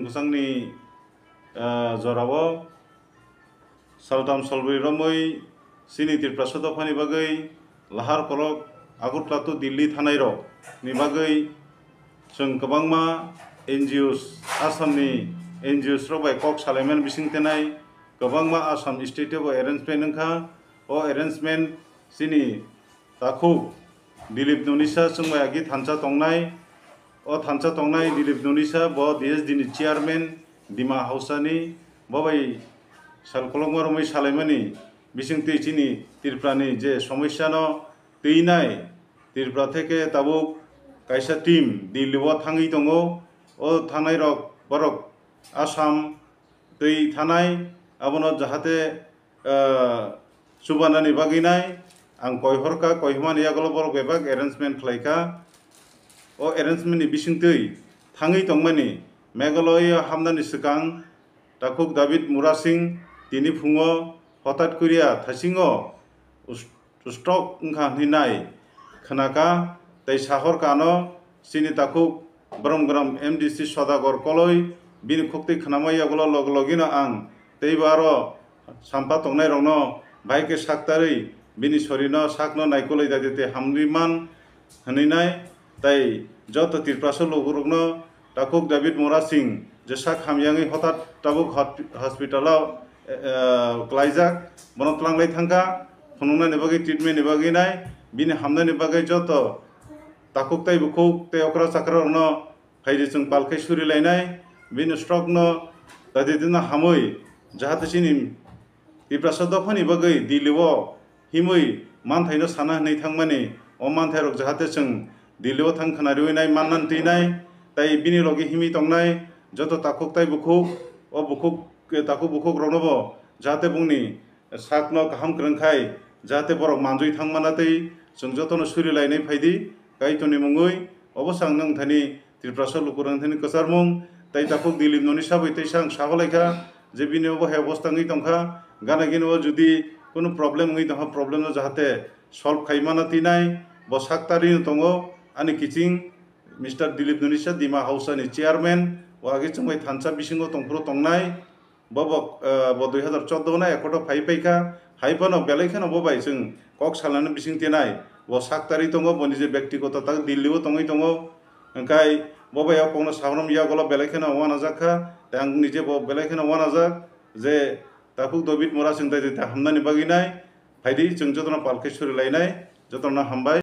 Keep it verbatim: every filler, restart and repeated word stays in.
Bwsakni, ah, jorao saltham salbrwi romwi chini Tiprasa dophani bagwi lahar kolok Agartala to Delhi thanairokni bagwi chwng kwbangma N G Os, Assamni N G Os rok bai kok salaimani bising tenai kwbangma Assam state o bo arrangement wngkha. O arrangement chini takhuk Dilip Nunisa chwng bai agi thansa tongnai. O thansa tongnai Dilip Nunisa bo D S D ni chairman Dima Hausani, bo bai sal kolokma romwi salaimani bisingtwi chini Tripurani je somosyano twinai Tripura theke tabuk kaisa team Delhi o thangwi tongo. O thangnai rok borok Assam twi thanai, abono jahate, ah, chubanani bagwi nai ang koi horkha, koi hwnmani yagulo borok bebak arrangement khlaikha. O arrangement ni bisingtwi thangwi tongmani Meghalaya hamnani swkang takhuk David Murasing tini phungo hotat kwrwi thasingo us-, stroke wngkha hwnwi nai khnakha, tei sahorkha ano chini takhuk brom brom M D C Sodagar Koloi bini khuktwi khnama yagulo log logino ang teibo aro sampa tongnairokno bahai khe saktarwi bini sorino sakno naikolwi dadi tei hamrwi man hwnwi nai, tei joto Tiprasa lukurokno takhuk David Murasing je sak hamyangwi hotat tabuk hot-, hospital o, eh, eh, klaijak, bono tlanglai thangkha, phunuknani bagwi, treatment ni bagwi nai, bini hamnani bagwi joto takhuk tei bukhuk tei okra chakra rokno phaidi chwng pal khe suri lainai, bini stroke no dadi dino hamwi, jahate chini Tiprasa dophani bagwi Delhi o himwi manthaino sana hwnwi thangmani, o manthairok jahate chwng Delhi o thang khna riwi nai manna twi nai, tei bini logi himwi tongnai joto takhuk tei bukhuk, o bukhuk, takhuk bukhuk rokno bo jahate bongni sakno kaham kwrwng khai, jahate borok manjui thang mana tei chwng jotono suri lainai phaidi Kaitorni mungwi. Obo se ang nwng thani Tiprasa lukurok thani kwcharmung tei takhuk Dilip Nunisa bai teisa ang saholaikha je bini obo hai obostha wngwi tongkha. Gana gini o jodi kunu problem wngwi tongkha, problem no jahate solve khai mana twi nai, bo sak tarino tongo ani kiching Mister Dilip Nunisa, Dima Hausani chairman, o agi chwngbai thansa bisingo tongphuru tongnai. Bo bo, eh, bo dui hazar chordo na ekhoto phai paikha, hai phano belai kheno bo bai chwng kok salani bising tenai, bo sak tari tongo, boni je bektigoto tak Delhi o tongwi tongo, hwnkhe bo bai o kokno sarom yagulo belai kheno uanajak kha, tei ang nije bo belai kheno uanajak je takhuk David Murasing dai dai hamnani bagwi nai, phaidi chwng jotono pal khe suri lainai, jotono hambai.